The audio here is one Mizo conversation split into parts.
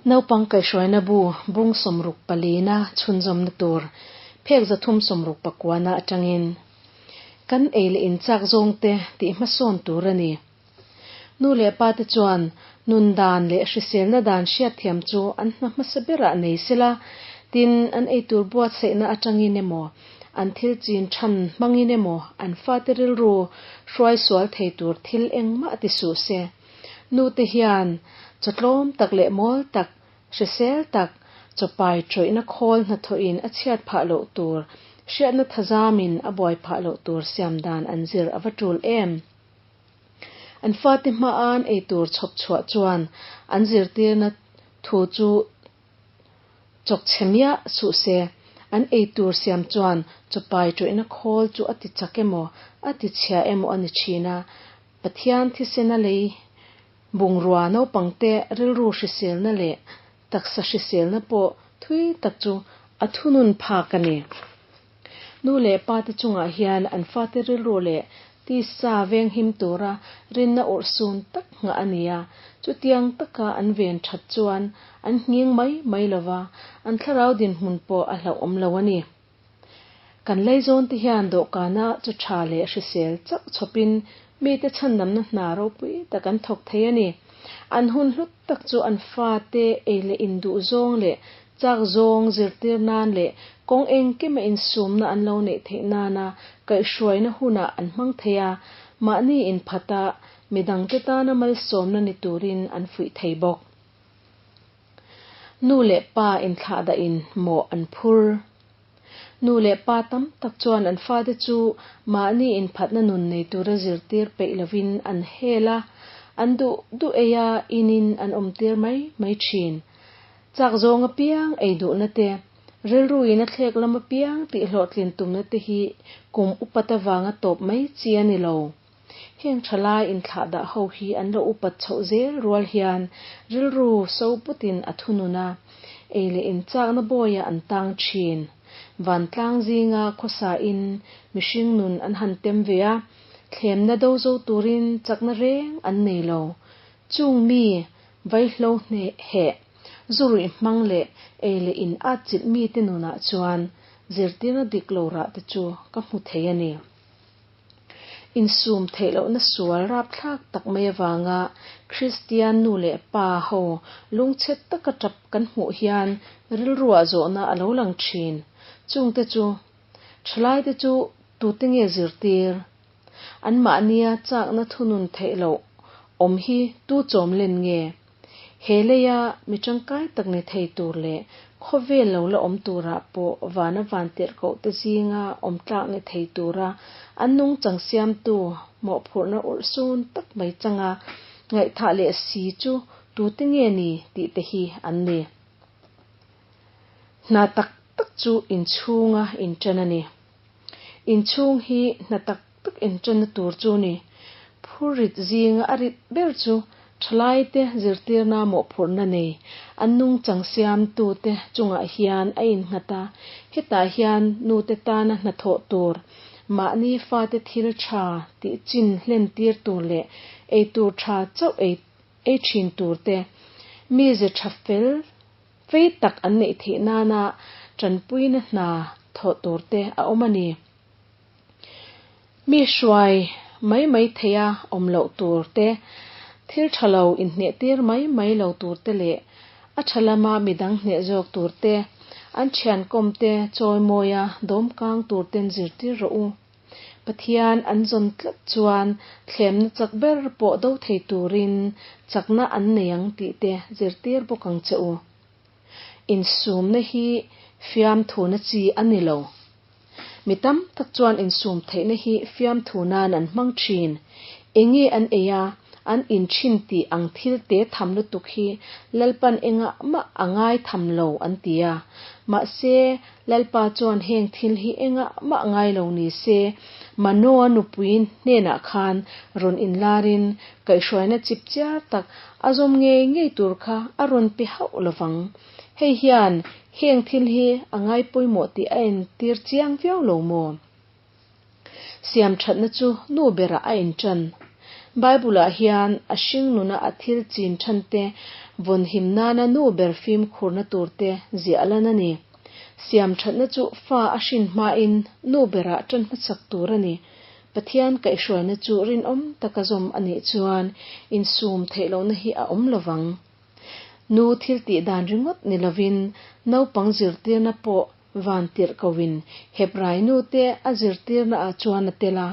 Naupang kaihhruaina bu bung 60 palina chhunzawmna tur phek 369 na atangin kan ei leh in chak zawngte tih hmasawn tur a ni. Nu leh pa te chuan nun dan leh hriselna dan hriatthiam chu an hna hmasa berah nei sela, tin an eitur buatsaihna atangin emaw, an thil chin than hmangin emaw an fate rilru hruai sual thei tur thil engmah ti suh se. Nu te hian chawtlawm tak leh mawl tak, hrisel tak, chawpai tawihna khawl hnathawhin a chhiat phah loh tur, hriatna thazamin a buai phah loh tur siam dan an zir a va tul em? An fate hmaan eitur chhawp chhuah chuan an zirtirna thu chu chawk chhe miah suh se. An eitur siam chuan chawpai tawihna khawl chu a ti chak emaw, a ti chhia emaw a ni thin a. Pathian thisena lei bungrua naupangte rilru hriselna leh taksa hriselna pawh thui tak chu a thunun phak a ni. Nu leh pa te chungah hian an fate rilru leh tisa venghim tura rinna urhsun tak nghah a ni a, chutiang taka an ven that chuan an nghing mai mai lo va, an thlarau dinhmun pawh a hlauhawm lo a ni. Kan leizawn te hian dawhkana chu tha leh hrisel chauh chhawpin mite chhandamna hna ropui tak an thawk thei a ni. An hun hlut tak chu an fate ei leh induh zawng leh Chak zawng zirtir nan leh kawng engkima insumna an lo neih theih nana kaihhruaina hunah an hmang thei a, mahni inphata midangte tana malsawmna ni turin an fuih thei bawk. Nu leh pa inthlahdahin mawh an phur. Nu leh pa tam tak chuan an fate chu mahni inphatna nun nei tura zirtir peih lovin an hel a, an duh duh eia inin an awmtir mai mai thin. Chak zawng apiang ei duhna te, rilruin a thlek lam apiang tih hlawhtlin tumna te hi kum upat avanga tawp mai chi a ni lo. Heng thalai inthlahdah ho hi an lo upat chhoh zel rual hian rilru so putin a thunun a, ei leh inchakna bawiah an tang thin. Vantlang zinga khawsain mihring nun an han tem ve a, thlemna do zo turin chakna reng an nei lo. Chung mi Vaihlo hneh heh, zu ruih hmang leh ei leh in at chilh mite nunah chuan zirtirna dik lo rah te chu ka hmu thei a ni. Insum theih lohna sual rapthlak tak mai avanga Kristian nu leh pa ho lungchhet taka tap kan hmuh hian rilruah zawhna a lo lang thin. Chungte chu, Thalaite chu tute nge zirtir? Anmahnia chakna thunun theih loh awm hi tu chawm len nge? He leia mi tangkai tak ni thei tur leh khawvel lo la awm turah pawh vana vantirhkoh te zinga awm tlak ni thei tura an nungchang siamtu mawhphurhna urhsun tak mai changa ngaihthah leh si chu tute nge ni tih te hi an ni. Hna tak tak chu inchhunga inṭan a ni. Inchhung hi hna tak tak inṭanna tur chu ni. Phurrit zinga a rit ber chu ṭhalaite zirtirna mawhphurhna nei, an nungchang siamtute chungah hian a innghat a. Hetah hian nute tana hnathawh tur, mahni fate thil ṭha tih chin hlentir tur leh eitur ṭha chauh ei ei ṭhin turte, mize ṭha fel Fei tak an neih theih nana tanpuina hna thawh tur te a awm a ni. Mi hruai mai mai theia awm loh tur te, thil tha lo inhneh tir mai mai lo tur te leh a tha lama midang hneh zawk tur te, an thiankawm te chawimawia dawmkang tur ten zirtir rawh u. Pathian an zawn tlat chuan thlemna chak ber pawh do thei turin chakna an nei ang tih te zirtir bawk ang che u. Insumna hi fiamthuna chi a ni lo. Mi tam tak chuan insum theihna hi fiamthu nan an hmang thin. Enge an ei a, an in thin tih ang thil te tham lutuk hi Lalpan engah mah a ngai tham lo an ti a. Mahse, Lalpa chuan heng thil hi engah mah ngai lo ni se, Manoa nupui hnenah khan rawn inlarin kaihhruaina chip chiar tak a zawm ngei ngei tur kha a rawn pe hauh lovang. Hei hian heng thil hi a ngai pawimawh tih a entir chiang viau lo maw? Siam thatna chu nu berah a inṭan. Bible-ah hian a hring nuna a thil chin ṭhan te, Vawnhim nana nu ber fimkhurna turte ziah lan a ni. Siamthatna chu fa a hrin hmain nu berah ṭan hmasak tur a ni. Pathian kaihhruaina chu rinawm taka zawm a nih chuan insum theih lohna hi a awm lovang. Nu thil tih dan ringawt ni lovin naupang zirtirna pawh van tirh koin Hebrai nute a zirtirna ah chuan a tel a.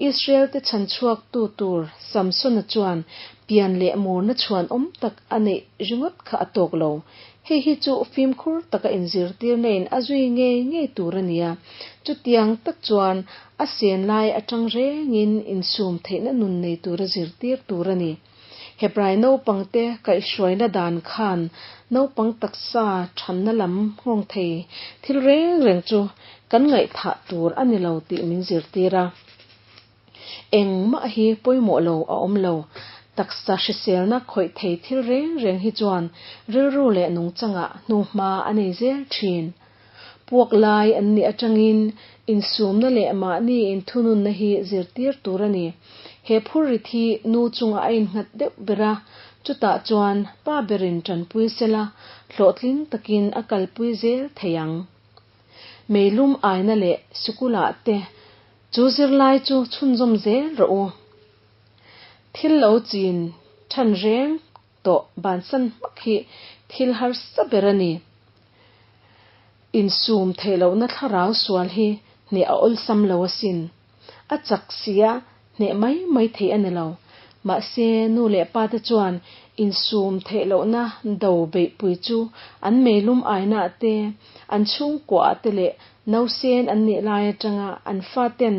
Israel te chhanchhuaktu tur Samsona chuan pian leh murna chhuanawm tak a neih ringawt kha a tawk lo. Hei hi chu fimkhur taka inzirtirna in a zui ngei ngei tur a nia. Chutiang tak chuan a sen lai atang rengin insum theihna nun nei tura zirtir tur a ni. Hebrai naupangte kaihhruaina dan khan naupang taksa thanna lam nghawng thei thil reng reng chu kan ngaihthah tur a ni lo tih min zirtir a. Engmah hi pawimawh lo a awm lo. Taksa hriselna khawih thei thil reng reng hi chuan rilru leh nungchangah hnuhma a nei zel thin. Puak lai an nih atangin insumna leh mahni inthununna hi zirtir tur a ni. He phurrit hi nu chungah a innghat deuh ber a, chutah chuan pa berin tanpui sela hlawhtling takin a kalpui zel thei ang. Meilum aina leh sikulah te chu zirlai chu chhunzawm zel rawh u. Thil lo chin than reng tawh bansan hmak hi thil harsa ber a ni. Insum theih lohna thlarau sual hi hneh a awlsam lo asin. A chak sia hneh mai mai theih a ni lo. Mahse, nu leh pa te chuan insum theih lohna do beihpui chu an meilum ainaah te, an chhungkuaah te leh nausen an nih lai atanga an faten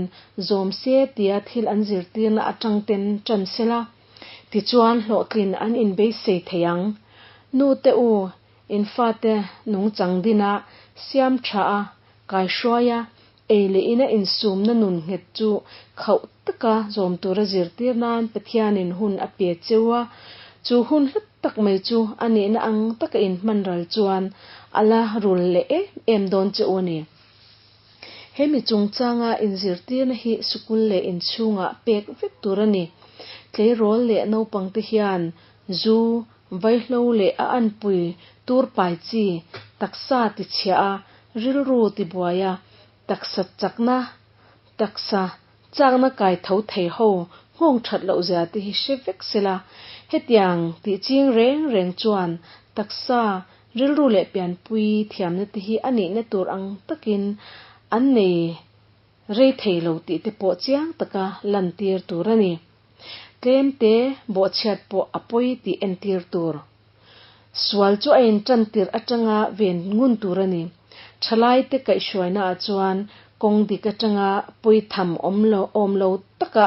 zawm se tia thil an zirtirna atang ten ṭan sela, tichuan hlawhtlin an inbeisei thei ang. Nu te u, in fate nungchang dina siam tha a, kaihruai a, ei leh ina insumna nun nghet chu khauh taka zawm tura zirtir nan Pathianin hun a pe cheu a, chu hun hlu tak mai chu a nihna ang taka inhman ral chuan a la rul leh em em dawn che u a ni. He mi chungchanga inzirtirna hi sikul leh inchhungah pek vek tur a ni. Tleirawl leh naupangte hian zu, vaihlo leh a anpui tur pai chi, taksa tichhia a, rilru tibuai a, taksa chakna, taksa chakna kai tho thei ho nghawng that loh zia te hi hre vek sela, hetiang tih ching reng reng chuan taksa, rilru leh pianpui thiamna te hi a nihna tur ang takin an nei rei thei lo tih te pawh chiang taka lantir tur a ni. Tlemte bawhchhiat pawh a pawi tih entir tur. Sual chu a intan tirh atanga ven ngun tur a ni. Thalaite kaihhruainaah chuan kawng dik atanga pawi tham awm lo awm lo taka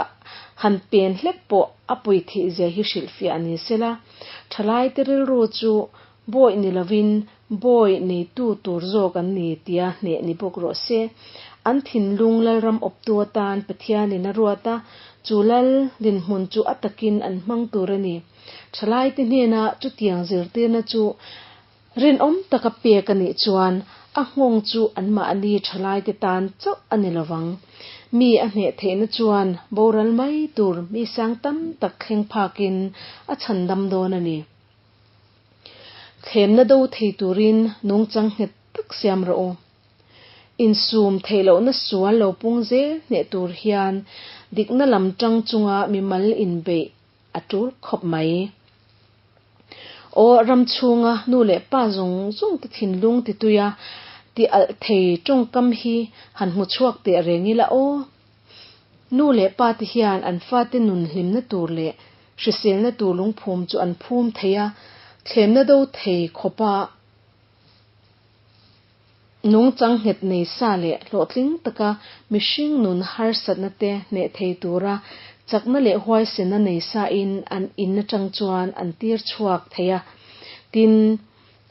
han pen hlek pawh a pawi theih zia hi hrilhfiah ni sela. Thalaite rilru chu bawi ni lovin bawi neitu tur zawk an ni tia hneh ni bawk rawh se. An thinlung Lalram awptu atan Pathianin a ruat a, chu Lal dinhmun chu a takin an hmang tur a ni. Thalaite hnena chutiang zirtirna chu rinawm taka pek a nih chuan a nghawng chu anmahni thalaite tan chauh a ni lovang. Mi a hneh theihna chuan boral mai tur mi sang tam tak thleng phakin a chhandam dawn a ni. Thlemna do thei turin nungchang nghet tak siam rawh u. Insum theih lohna sual lo pung zel hneh tur hian dikna lam tang chunga mimal inbeih a tul khawp mai. Aw ram chhunga nu leh pa zawng zawng te thinlung ti tui a, ti alh thei tawngkam hi han hmu chhuak teh reng ila aw. Nu leh pa te hian an fate nun hlimna tur leh hriselna tur lungphum chu an phum thei a, thlemna do thei khawpa Nungchang nghet nei sa leh hlawhtling taka mihring nun harsatna te hneh thei tura chakna leh huaisenna nei sain an in atang chuan an tir chhuak thei a. Tin,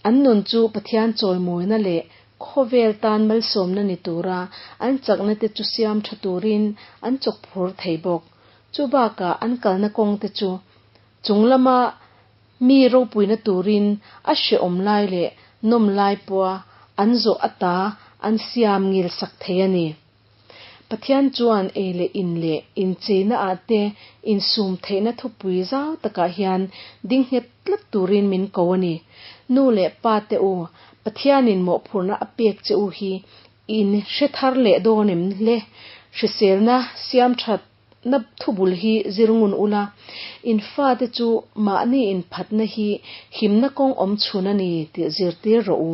an nun chu Pathian chawimawina leh khawvel tan malsawmna ni tura an chakna te chu siam tha turin an chawk phur thei bawk. Chu bakah an kalna kawng te chu chung lama Mi ropuina turin a hrehawm lai leh nawm lai pawha an zawh ata an siam ngil sak thei a ni. Pathian chuan ei leh in leh incheina ah te insum theihna thupui zau takah hian ding nghet tlat turin min ko a ni. Nu leh pa te u, Pathianin mawhphurhna a pek che u hi in hre thar leh dawn em le? Hriselna siam thatna thubul hi zir ngun ula, in fate chu mahni inphatna hi himna kawng awm chhun a ni tih zirtir rawh u.